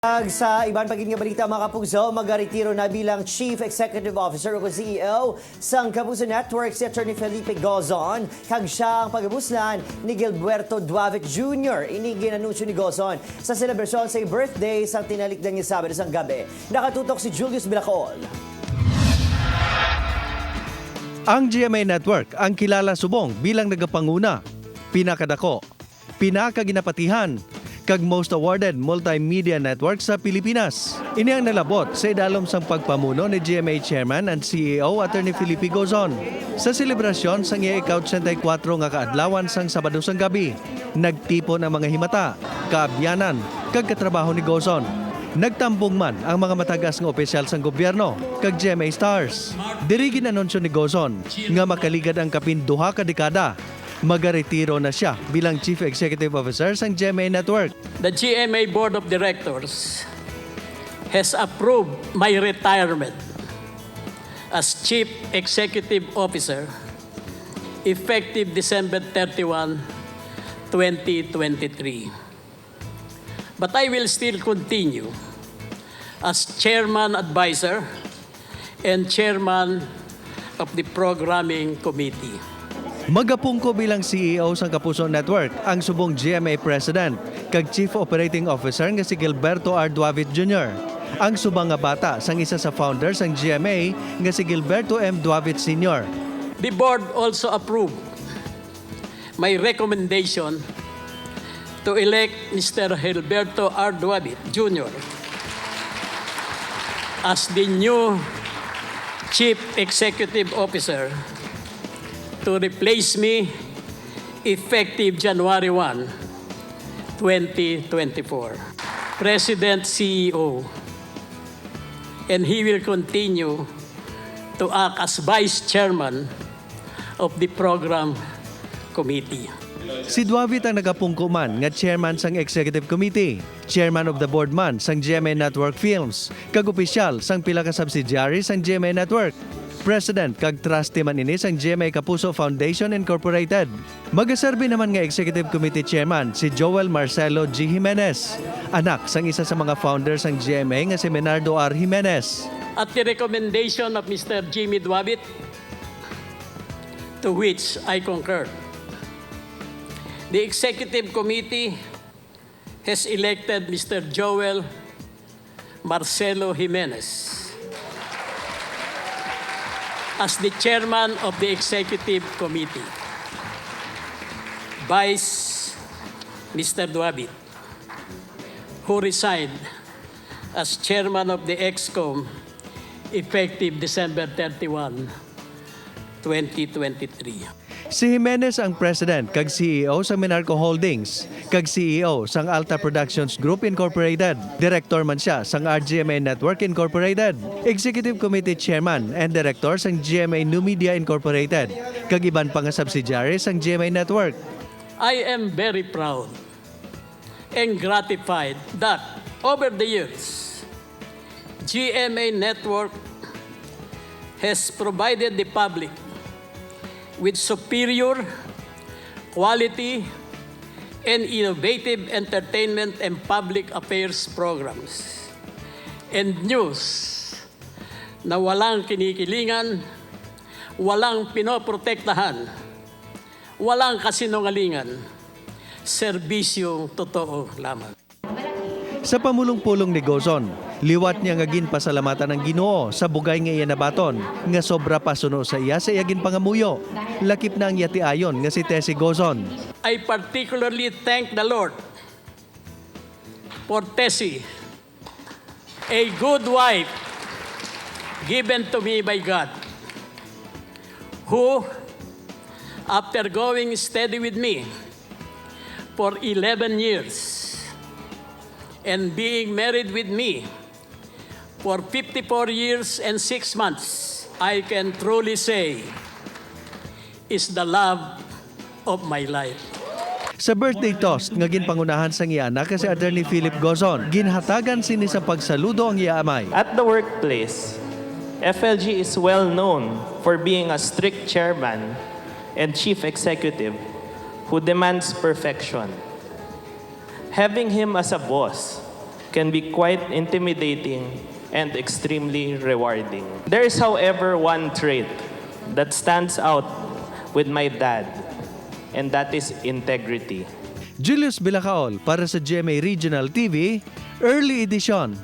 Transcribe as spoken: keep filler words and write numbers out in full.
Kag sa iban pa gid nga balita, mga kapuso, magaretiro na bilang Chief Executive Officer o C E O sang Kapuso Network si Attorney Felipe Gozon, kag siya ang pagabuslan ni Gilberto Duavit Junior. Ini ginanunsyo ni Gozon sa selebrasyon sa birthday sang tinalikdan nga Sabado sang gabi. Nakatutok si Julius Bilacol. Ang G M A Network ang kilala subong bilang nagapanguna, pinakadako, pinakaginapatihan, kag most awarded multimedia network sa Pilipinas. Ini ang nalabot sa idalom sang pagpamuno ni G M A Chairman and C E O Attorney Felipe Gozon. Sa selebrasyon sang iya ika-ochenta y kuwatro nga kaadlawan sang Sabado sang gabi, nagtipon ang mga himata, kaabyanan, kag katrabaho ni Gozon. Nagtambong man ang mga matagas nga opisyal sang gobyerno kag G M A stars. Diri gin-anunsyo ni Gozon nga makaligad ang kapin duha ka dekada, magaretiro na sia bilang Chief Executive Officer sang G M A Network. The G M A Board of Directors has approved my retirement as Chief Executive Officer effective December thirty-one, twenty twenty-three. But I will still continue as Chairman Advisor and Chairman of the Programming Committee. Magapungko bilang C E O sang Kapuso Network ang subong G M A President kag Chief Operating Officer nga si Gilberto R. Duavit Junior, ang subang nga bata sang isa sa founder sang G M A nga si Gilberto M. Duavit Senior. The board also approved my recommendation to elect Mister Gilberto R. Duavit Junior as the new Chief Executive Officer to replace me effective January one, twenty twenty-four. President C E O, and he will continue to act as Vice Chairman of the Program Committee. Si Duavit ang nagapungko man nga chairman sang Executive Committee, chairman of the board man sang G M A Network Films, kag opisyal sang pila ka subsidiary sang G M A Network, president kag trustee man ini sang G M A Kapuso Foundation Incorporated. Magaserbi naman nga Executive Committee Chairman si Joel Marcelo G. Jimenez, anak sang isa sa mga founder sang G M A nga si Menardo R. Jimenez. At the recommendation of Mister Jimmy Duavit, to which I concur, the Executive Committee has elected Mister Joel Marcelo Jimenez as the chairman of the executive committee. Vice, Mister Duavit, who resigned as chairman of the ExCom effective December thirty-one, twenty twenty-three. Si Jimenez ang president kag C E O sang Menarco Holdings kag C E O sang Alta Productions Group Incorporated. Direktor man sia sang R G M A Network Incorporated, Executive Committee Chairman and Director sang G M A New Media Incorporated, kag iban pa nga subsidiary sang G M A Network. I am very proud and gratified that over the years, G M A Network has provided the public with superior quality and innovative entertainment and public affairs programs and news na walang kinikilingan, walang pinoprotektahan, walang kasinungalingan, serbisyong totoo lamang. Sa pamulong-pulong ni Gozon, liwat niya nga ginpasalamatan ang Ginoo sa bugay nga iya nabaton, nga sobra pa suno sa iya sa iya ginpangamuyo, lakip na ang iya tiayon nga si Tessie Gozon. I particularly thank the Lord for Tessie, a good wife given to me by God, who, after going steady with me for eleven years and being married with me for fifty-four years and six months, I can truly say is the love of my life. Sa birthday toast nga ginpangunahan sang iya anak nga si Attorney Philip Gozon, ginhatagan sini sa pagsaludo ang iya amay. At the workplace, F L G is well known for being a strict chairman and chief executive who demands perfection. Having him as a boss can be quite intimidating and extremely rewarding. There is, however, one trait that stands out with my dad, and that is integrity. Julius Bilacaol para sa G M A Regional T V, Early Edition.